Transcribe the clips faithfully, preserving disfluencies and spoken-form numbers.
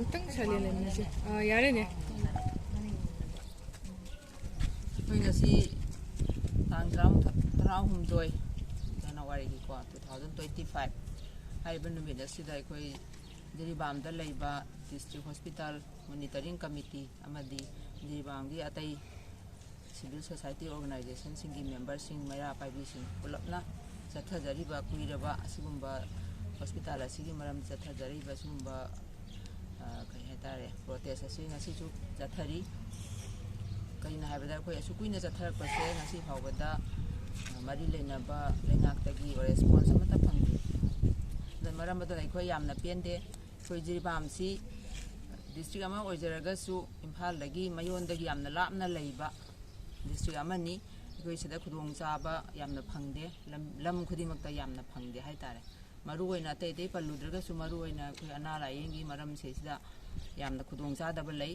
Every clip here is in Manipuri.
ꯈꯤꯇꯪ ꯁꯥꯏꯂꯦꯟ ꯂꯩꯃꯤꯟꯅꯁꯦ꯫ ꯑꯥ, ꯌꯥꯔꯦꯅꯦ꯫ ꯑꯩꯈꯣꯏ ꯉꯁꯤ ꯇꯥꯡ ꯇꯔꯥꯃꯥꯊꯣꯏ, ꯇꯔꯥꯍꯨꯝꯗꯣꯏ ꯖꯅꯋꯥꯔꯤꯒꯤꯀꯣ, two thousand twenty five ꯍꯥꯏꯔꯤꯕ ꯅꯨꯃꯤꯠ ꯑꯁꯤꯗ ꯑꯩꯈꯣꯏ ꯖꯤꯔꯤꯕꯥꯝꯗ ꯂꯩꯕ District Hospital Monitoring Committee ꯑꯃꯗꯤ ꯖꯤꯔꯤꯕꯥꯝꯒꯤ ꯑꯇꯩ civil society organizationꯁꯤꯡꯒꯤ memberꯁꯤꯡ, ꯃꯩꯔꯥ ꯄꯥꯏꯕꯤꯁꯤꯡ ꯄꯨꯂꯞꯅ ꯆꯠꯊꯖꯔꯤꯕ, ꯀꯨꯏꯔꯕ ꯑꯁꯤꯒꯨꯝꯕ hospital ꯑꯁꯤꯒꯤ ꯃꯔꯝ ꯆꯠꯊꯖꯔꯤꯕ ꯑꯁꯤꯒꯨꯝꯕ, ꯑ, ꯀꯩ ꯍꯥꯏꯇꯥꯔꯦ, protest ꯑꯁꯤ ꯉꯁꯤꯁꯨ ꯆꯠꯊꯔꯤ꯫ ꯀꯩꯅꯣ ꯍꯥꯏꯕꯗ, ꯑꯩꯈꯣꯏ ꯑꯁꯨꯛ ꯀꯨꯏꯅ ꯆꯠꯊꯔꯛꯄꯁꯦ ꯉꯁꯤ ꯐꯥꯎꯕꯗ, ꯑ, ꯃꯔꯤ ꯂꯩꯅꯕ ꯂꯩꯉꯥꯛꯇꯒꯤ response ꯑꯃꯠꯇ ꯐꯪꯗꯦ꯫ ꯑꯗꯨꯅ ꯃꯔꯝ ꯑꯗꯨꯅ ꯑꯩꯈꯣꯏ ꯌꯥꯝꯅ ꯄꯦꯟꯗꯦ꯫ ꯑꯩꯈꯣꯏ ꯖꯤꯔꯤꯕꯥꯝꯁꯤ district ꯑꯃ ꯑꯣꯏꯖꯔꯒꯁꯨ ꯏꯝꯐꯥꯜꯗꯒꯤ ꯃꯌꯣꯟꯗꯒꯤ ꯌꯥꯝꯅ ꯂꯥꯞꯅ ꯂꯩꯕ district ꯑꯃꯅꯤ꯫ ꯑꯩꯈꯣꯏ ꯁꯤꯗ ꯈꯨꯗꯣꯡꯆꯥꯕ ꯌꯥꯝꯅ ꯐꯪꯗꯦ, ꯂꯝ, ꯂꯝ ꯈꯨꯗꯤꯡꯃꯛꯇ ꯌꯥꯝꯅ ꯐꯪꯗꯦ ꯍꯥꯏꯇꯥꯔꯦ꯫ ꯃꯔꯨꯑꯣꯏꯅ ꯑꯇꯩ ꯑꯇꯩ ꯄꯜꯂꯨꯗ꯭ꯔꯒꯁꯨ, ꯃꯔꯨꯑꯣꯏꯅ ꯑꯩꯈꯣꯏ ꯑꯅꯥ ꯂꯥꯏꯌꯦꯡꯒꯤ ꯃꯔꯝꯁꯤꯗ ꯌꯥꯝꯅ ꯈꯨꯗꯣꯡꯆꯥꯗꯕ ꯂꯩ꯫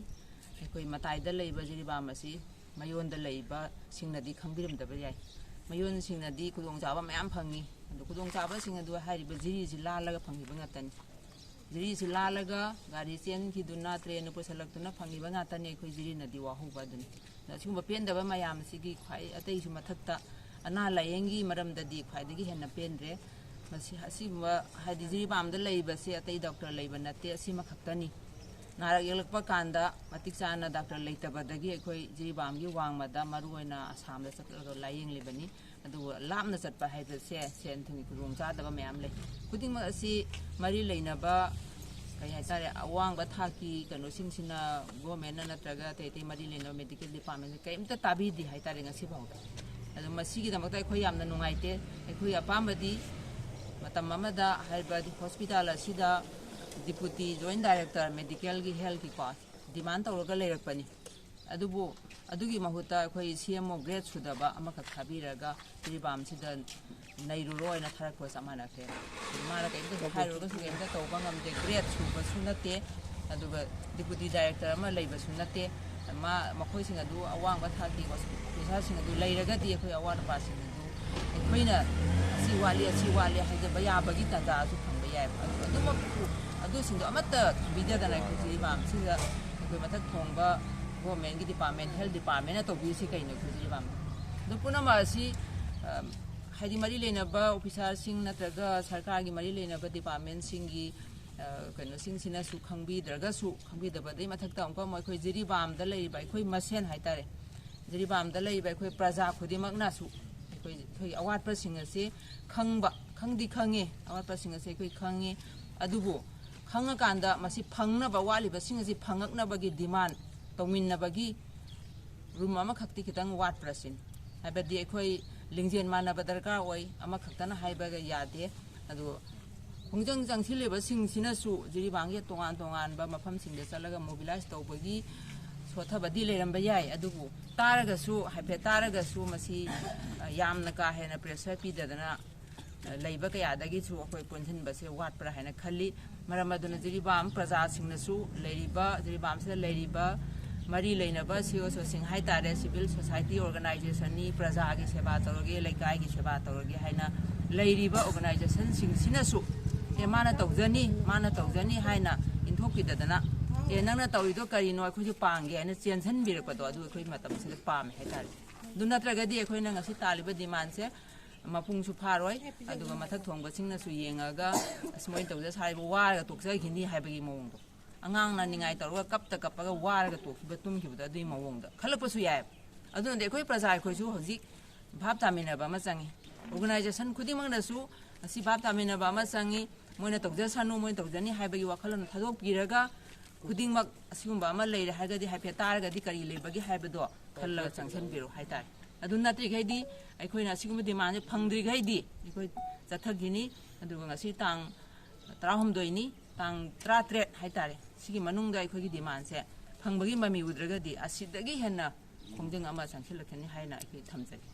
ꯑꯩꯈꯣꯏ ꯃꯇꯥꯏꯗ ꯂꯩꯕ ꯖꯤꯔꯤꯕꯥꯝ ꯑꯁꯤ ꯃꯌꯣꯟꯗ ꯂꯩꯕꯁꯤꯡꯅꯗꯤ ꯈꯪꯕꯤꯔꯝꯗꯕ ꯌꯥꯏ꯫ ꯃꯌꯣꯟꯁꯤꯡꯅꯗꯤ ꯈꯨꯗꯣꯡꯆꯥꯕ ꯃꯌꯥꯝ ꯐꯪꯉꯤ꯫ ꯑꯗꯣ ꯈꯨꯗꯣꯡꯆꯥꯕꯁꯤꯡ ꯑꯗꯨ ꯍꯥꯏꯔꯤꯕ ꯖꯤꯔꯤꯁꯤ ꯂꯥꯜꯂꯒ ꯐꯪꯈꯤꯕ ꯉꯥꯛꯇꯅꯤ꯫ ꯖꯤꯔꯤꯁꯤ ꯂꯥꯜꯂꯒ ꯒꯥꯔꯤ ꯆꯦꯟꯈꯤꯗꯨꯅ, trainꯅ ꯄꯨꯁꯜꯂꯛꯇꯨꯅ ꯐꯪꯉꯤꯕ ꯉꯥꯛꯇꯅꯤ꯫ ꯑꯩꯈꯣꯏ ꯖꯤꯔꯤꯅꯗꯤ ꯋꯥꯍꯧꯕ ꯑꯗꯨꯅꯤ꯫ ꯑꯗ ꯑꯁꯤꯒꯨꯝꯕ ꯄꯦꯟꯗꯕ ꯃꯌꯥꯝ ꯑꯁꯤꯒꯤ ꯈ꯭ꯋꯥꯏ ꯑꯇꯩꯁꯨ ꯃꯊꯛꯇ ꯑꯅꯥ ꯂꯥꯏꯌꯦꯡꯒꯤ ꯃꯔꯝꯗꯗꯤ ꯈ꯭ꯋꯥꯏꯗꯒꯤ ꯍꯦꯟꯅ ꯄꯦꯟꯗ꯭ꯔꯦ꯫ ꯃꯁꯤ, ꯑꯁꯤꯒꯨꯝꯕ, ꯍꯥꯏꯗꯤ, ꯖꯤꯔꯤꯕꯥꯝꯗ ꯂꯩꯕꯁꯦ ꯑꯇꯩ doctor ꯂꯩꯕ ꯅꯠꯇꯦ, ꯑꯁꯤꯃꯈꯛꯇꯅꯤ꯫ ꯅꯥꯔꯛ ꯌꯦꯛꯂꯛꯄ ꯀꯥꯟꯗ ꯃꯇꯤꯛ ꯆꯥꯅ doctor ꯂꯩꯇꯕꯗꯒꯤ ꯑꯩꯈꯣꯏ ꯖꯤꯔꯤꯕꯥꯝꯒꯤ ꯋꯥꯡꯃꯗ, ꯃꯔꯨꯑꯣꯏꯅ ꯑꯁꯥꯝꯗ ꯆꯠꯂꯒ ꯂꯥꯏꯌꯦꯡꯂꯤꯕꯅꯤ꯫ ꯑꯗꯨꯕꯨ ꯂꯥꯞꯅ ꯆꯠꯄ ꯍꯥꯏꯕꯁꯦ ꯁꯦꯟ ꯊꯨꯝꯒꯤ ꯈꯨꯗꯣꯡꯆꯥꯗꯕ ꯃꯌꯥꯝ ꯂꯩ꯫ ꯈꯨꯗꯤꯡꯃꯛ ꯑꯁꯤ ꯃꯔꯤ ꯂꯩꯅꯕ, ꯀꯩ ꯍꯥꯏꯇꯥꯔꯦ, ꯑꯋꯥꯡꯕ ꯊꯥꯛꯀꯤ ꯀꯩꯅꯣꯁꯤꯡꯁꯤꯅ, governmentꯅ ꯅꯠꯇ꯭ꯔꯒ ꯑꯇꯩ ꯑꯇꯩ ꯃꯔꯤ ꯂꯩꯅꯕ medical departmentꯅ ꯀꯔꯤꯝꯇ ꯇꯥꯕꯤꯗꯦ ꯍꯥꯏꯇꯥꯔꯦ ꯉꯁꯤ ꯐꯥꯎꯗ꯫ ꯑꯗꯣ ꯃꯁꯤꯒꯤꯗꯃꯛꯇ ꯑꯩꯈꯣꯏ ꯌꯥꯝꯅ ꯅꯨꯡꯉꯥꯏꯇꯦ꯫ ꯑꯩꯈꯣꯏ ꯑꯄꯥꯝꯕꯗꯤ ꯃꯇꯝ ꯑꯃꯗ ꯍꯥꯏꯔꯤꯕ hospital ꯑꯁꯤꯗ Deputy Joint Director medicalꯒꯤ, healthꯀꯤꯀꯣ, demand ꯇꯧꯔꯒ ꯂꯩꯔꯛꯄꯅꯤ꯫ ꯑꯗꯨꯕꯨ ꯑꯗꯨꯒꯤ ꯃꯍꯨꯠꯇ ꯑꯩꯈꯣꯏ CMO grade ꯁꯨꯗꯕ ꯑꯃꯈꯛ ꯊꯥꯕꯤꯔꯒ ꯖꯤꯔꯤꯕꯥꯝꯁꯤꯗ ꯅꯩꯔꯨꯔꯣꯅ ꯊꯥꯔꯛꯄ ꯆꯞ ꯃꯥꯟꯅꯈ꯭ꯔꯦ꯫ ꯃꯥꯅ ꯀꯔꯤꯝꯇꯁꯨ ꯍꯥꯏꯔꯨꯔꯒꯁꯨ ꯀꯔꯤꯝꯇ ꯇꯧꯕ ꯉꯝꯗꯦ, gradeꯁꯨ ꯁꯨꯕꯁꯨ ꯅꯠꯇꯦ, ꯑꯗꯨꯒ deputy director ꯑꯃ ꯂꯩꯕꯁꯨ ꯅꯠꯇꯦ꯫ ꯃꯥ, ꯃꯈꯣꯏꯁꯤꯡ ꯑꯗꯨ ꯑꯋꯥꯡꯕ ꯊꯥꯛꯀꯤ officerꯁꯤꯡ ꯑꯗꯨ ꯂꯩꯔꯒꯗꯤ ꯑꯩꯈꯣꯏ ꯑꯋꯥꯠ ꯑꯄꯥꯁꯤꯡ ꯑꯗꯨ ꯑꯩꯈꯣꯏꯅ ꯑꯁꯤ ꯋꯥꯠꯂꯤ, ꯑꯁꯤ ꯋꯥꯠꯂꯤ ꯍꯥꯏꯖꯕ ꯌꯥꯕꯒꯤ ꯇꯥꯟꯖꯥꯁꯨ ꯐꯪꯕ ꯌꯥꯏꯕ꯫ ꯑꯗꯨ, ꯑꯗꯨꯃꯛꯄꯨ, ꯑꯗꯨꯁꯤꯡꯗꯣ ꯑꯃꯠꯇ ꯊꯝꯕꯤꯗꯗꯅ ꯑꯩꯈꯣꯏ ꯖꯤꯔꯤꯕꯥꯝꯁꯤꯗ ꯑꯩꯈꯣꯏ ꯃꯊꯛ ꯊꯣꯡꯕ ꯒꯣꯔꯃꯦꯟꯒꯤ ꯗꯤꯄꯥꯔꯠꯃꯦꯟ, ꯍꯦꯜꯊ ꯗꯤꯄꯥꯔꯠꯃꯦꯟꯅ ꯇꯧꯕꯤꯔꯤꯁꯤ ꯀꯩꯅꯣ? ꯑꯩꯈꯣꯏ ꯖꯤꯔꯤꯕꯥꯝꯗ ꯑꯗꯣ ꯄꯨꯝꯅꯃꯛ ꯑꯁꯤ, ꯑ, ꯍꯥꯏꯗꯤ ꯃꯔꯤ ꯂꯩꯅꯕ ꯑꯣꯐꯤꯁꯥꯔꯁꯤꯡ ꯅꯠꯇ꯭ꯔꯒ ꯁꯔꯀꯥꯔꯒꯤ ꯃꯔꯤ ꯂꯩꯅꯕ ꯗꯤꯄꯥꯔꯠꯃꯦꯟꯁꯤꯡꯒꯤ, ꯑ, ꯀꯩꯅꯣꯁꯤꯡꯁꯤꯅꯁꯨ ꯈꯪꯕꯤꯗ꯭ꯔꯒꯁꯨ, ꯈꯪꯕꯤꯗꯕꯗꯩ ꯃꯊꯛꯇ ꯑꯃꯨꯛꯀ ꯑꯃꯨꯛ ꯑꯩꯈꯣꯏ ꯖꯤꯔꯤꯕꯥꯝꯗ ꯂꯩꯔꯤꯕ ꯑꯩꯈꯣꯏ ꯃꯁꯦꯟ ꯍꯥꯏꯇꯥꯔꯦ, ꯖꯤꯔꯤꯕꯥꯝꯗ ꯂꯩꯔꯤꯕ ꯑꯩꯈꯣꯏ ꯄ꯭ꯔꯖꯥ ꯈꯨꯗꯤꯡꯃꯛꯅꯁꯨ ꯑꯩꯈꯣꯏ, ꯑꯩꯈꯣꯏ ꯑꯋꯥꯠꯄꯁꯤꯡ ꯑꯁꯤ ꯈꯪꯕ, ꯈꯪꯗꯤ ꯈꯪꯉꯤ, ꯑꯋꯥꯠꯄꯁꯤꯡ ꯑꯁꯤ ꯑꯩꯈꯣꯏ ꯈꯪꯉꯤ꯫ ꯑꯗꯨꯕꯨ ꯈꯪꯉꯀꯥꯟꯗ ꯃꯁꯤ ꯐꯪꯅꯕ, ꯋꯥꯠꯂꯤꯕꯁꯤꯡ ꯑꯁꯤ ꯐꯪꯉꯛꯅꯕꯒꯤ ꯗꯤꯃꯥꯟ ꯇꯧꯃꯤꯟꯅꯕꯒꯤ ꯔꯨꯝ ꯑꯃꯈꯛꯇꯤ ꯈꯤꯇꯪ ꯋꯥꯠꯄ꯭ꯔꯥ ꯁꯤꯅꯤ꯫ ꯍꯥꯏꯕꯗꯤ ꯑꯩꯈꯣꯏ ꯂꯤꯡꯖꯦꯜ ꯃꯥꯟꯅꯕ ꯗꯔꯀꯥꯔ ꯑꯣꯏ, ꯑꯃꯈꯛꯇꯅ ꯍꯥꯏꯕꯒ ꯌꯥꯗꯦ꯫ ꯑꯗꯨ ꯈꯣꯡꯖꯪ ꯆꯪꯁꯤꯜꯂꯤꯕꯁꯤꯡꯁꯤꯅꯁꯨ ꯖꯤꯔꯤꯕꯥꯝꯒꯤ ꯇꯣꯉꯥꯟ ꯇꯣꯉꯥꯟꯕ ꯃꯐꯝꯁꯤꯡꯗ ꯆꯠꯂꯒ ꯃꯣꯕꯤꯂꯥꯏꯁ ꯇꯧꯕꯒꯤ ꯁꯣꯠꯊꯕꯗꯤ ꯂꯩꯔꯝꯕ ꯌꯥꯏ, ꯑꯗꯨꯕꯨ ꯇꯥꯔꯒꯁꯨ, ꯍꯥꯏꯐꯦꯠ ꯇꯥꯔꯒꯁꯨ ꯃꯁꯤ, ꯑ, ꯌꯥꯝꯅ ꯀꯥ ꯍꯦꯟꯅ ꯄ꯭ꯔꯦꯁꯔ ꯄꯤꯗꯗꯅ, ꯑ, ꯂꯩꯕ ꯀꯌꯥꯗꯒꯤꯁꯨ ꯑꯩꯈꯣꯏ ꯄꯨꯟꯁꯤꯟꯕꯁꯦ ꯋꯥꯠꯄ꯭ꯔꯥ ꯍꯥꯏꯅ ꯈꯜꯂꯤ꯫ ꯃꯔꯝ ꯑꯗꯨꯅ ꯖꯤꯔꯤꯕꯥꯝ ꯄ꯭ꯔꯖꯥꯁꯤꯡꯅꯁꯨ ꯂꯩꯔꯤꯕ, ꯖꯤꯔꯤꯕꯥꯝꯁꯤꯗ ꯂꯩꯔꯤꯕ ꯃꯔꯤ ꯂꯩꯅꯕ ꯁꯤ ꯑꯣ ꯁꯣꯁꯤꯡ ꯍꯥꯏꯇꯥꯔꯦ, ꯁꯤꯚꯤꯜ ꯁꯣꯁꯥꯏꯇꯤ ꯑꯣꯔꯒꯅꯥꯏꯖꯦꯁꯟꯅꯤ, ꯄ꯭ꯔꯖꯥꯒꯤ ꯁꯦꯕꯥ ꯇꯧꯔꯒꯦ, ꯂꯩꯀꯥꯏꯒꯤ ꯁꯦꯕꯥ ꯇꯧꯔꯒꯦ ꯍꯥꯏꯅ ꯂꯩꯔꯤꯕ ꯑꯣꯔꯒꯅꯥꯏꯖꯦꯁꯟꯁꯤꯡꯁꯤꯅꯁꯨ, "ꯑꯦ, ꯃꯥꯅ ꯇꯧꯖꯅꯤ, ꯃꯥꯅ ꯇꯧꯖꯅꯤ" ꯍꯥꯏꯅ ꯏꯟꯊꯣꯛꯄꯤꯗꯗꯅ, "ꯑꯦ, ꯅꯪꯅ ꯇꯧꯔꯤꯗꯣ ꯀꯔꯤꯅꯣ, ꯑꯩꯈꯣꯏꯁꯨ ꯄꯥꯡꯒꯦ" ꯍꯥꯏꯅ ꯆꯦꯟꯁꯤꯟꯕꯤꯔꯛꯄꯗꯣ, ꯑꯗꯨ ꯑꯩꯈꯣꯏ ꯃꯇꯝꯁꯤꯗ ꯄꯥꯝꯃꯦ ꯍꯥꯏꯇꯥꯔꯦ꯫ ꯑꯗꯨ ꯅꯠꯇ꯭ꯔꯒꯗꯤ ꯑꯩꯈꯣꯏꯅ ꯉꯁꯤ ꯇꯥꯜꯂꯤꯕ ꯗꯤꯃꯥꯟꯁꯦ ꯃꯄꯨꯡꯁꯨ ꯐꯥꯔꯣꯏ꯫ ꯑꯗꯨꯒ ꯃꯊꯛ ꯊꯣꯡꯕꯁꯤꯡꯅꯁꯨ ꯌꯦꯡꯉꯒ, "ꯑꯁ, ꯃꯣꯏꯅ ꯇꯧꯖ ꯁꯥꯔꯤꯕ ꯋꯥꯔꯒ ꯇꯣꯛꯆꯈꯤꯅꯤ" ꯍꯥꯏꯕꯒꯤ ꯃꯑꯣꯡꯗꯣ, ꯑꯉꯥꯡꯅ ꯅꯤꯡꯉꯥꯏ ꯇꯧꯔꯒ ꯀꯞꯇ ꯀꯞꯄꯒ ꯋꯥꯔꯒ ꯇꯣꯛꯈꯤꯕ, ꯇꯨꯝꯈꯤꯕꯗꯣ, ꯑꯗꯨꯒꯤ ꯃꯑꯣꯡꯗ ꯈꯜꯂꯛꯄꯁꯨ ꯌꯥꯏ꯫ ꯑꯗꯨꯅꯗꯤ ꯑꯩꯈꯣꯏ ꯄ꯭ꯔꯖꯥ ꯑꯩꯈꯣꯏꯁꯨ ꯍꯧꯖꯤꯛ ꯚꯥꯞ ꯇꯥꯃꯤꯟꯅꯕ ꯑꯃ ꯆꯪꯉꯤ꯫ ꯑꯣꯔꯒꯅꯥꯏꯖꯦꯁꯟ ꯈꯨꯗꯤꯡꯃꯛꯅꯁꯨ ꯑꯁꯤ ꯚꯥꯞ ꯇꯥꯃꯤꯟꯅꯕ ꯑꯃ ꯆꯪꯉꯤ꯫ ꯃꯣꯏꯅ ꯇꯧꯖꯁꯅꯨ, ꯃꯣꯏꯅ ꯇꯧꯖꯅꯤ ꯍꯥꯏꯕꯒꯤ ꯋꯥꯈꯜꯂꯣꯟ ꯊꯥꯗꯣꯛꯄꯤꯔꯒ, ꯈꯨꯗꯤꯡꯃꯛ ꯑꯁꯤꯒꯨꯝꯕ ꯑꯃ ꯂꯩꯔꯦ ꯍꯥꯏꯔꯒꯗꯤ ꯍꯥꯏꯐꯦꯠ ꯇꯥꯔꯒꯗꯤ ꯀꯔꯤ ꯂꯩꯕꯒꯦ ꯍꯥꯏꯕꯗꯣ ꯈꯜꯂꯒ ꯆꯪꯁꯤꯟꯕꯤꯔꯣ ꯍꯥꯏꯇꯥꯔꯦ꯫ ꯑꯗꯨ ꯅꯠꯇ꯭ꯔꯤꯈꯩꯗꯤ, ꯑꯩꯈꯣꯏꯅ ꯑꯁꯤꯒꯨꯝꯕ ꯗꯤꯃꯥꯟꯁꯦ ꯐꯪꯗ꯭ꯔꯤꯈꯩꯗꯤ ꯑꯩꯈꯣꯏ ꯆꯠꯊꯈꯤꯅꯤ꯫ ꯑꯗꯨꯒ ꯉꯁꯤ ꯇꯥꯡ ꯇꯔꯥꯍꯨꯝꯗꯣꯏꯅꯤ, ꯇꯥꯡ ꯇꯔꯥꯇꯔꯦꯠ ꯍꯥꯏꯇꯥꯔꯦ, ꯁꯤꯒꯤ ꯃꯅꯨꯡꯗ ꯑꯩꯈꯣꯏꯒꯤ ꯗꯤꯃꯥꯟꯁꯦ ꯐꯪꯕꯒꯤ ꯃꯃꯤ ꯎꯗ꯭ꯔꯒꯗꯤ ꯑꯁꯤꯗꯒꯤ ꯍꯦꯟꯅ ꯈꯣꯡꯖꯪ ꯑꯃ ꯆꯪꯁꯤꯜꯂꯛꯀꯅꯤ ꯍꯥꯏꯅ ꯑꯩꯈꯣꯏ ꯊꯝꯖꯒꯦ꯫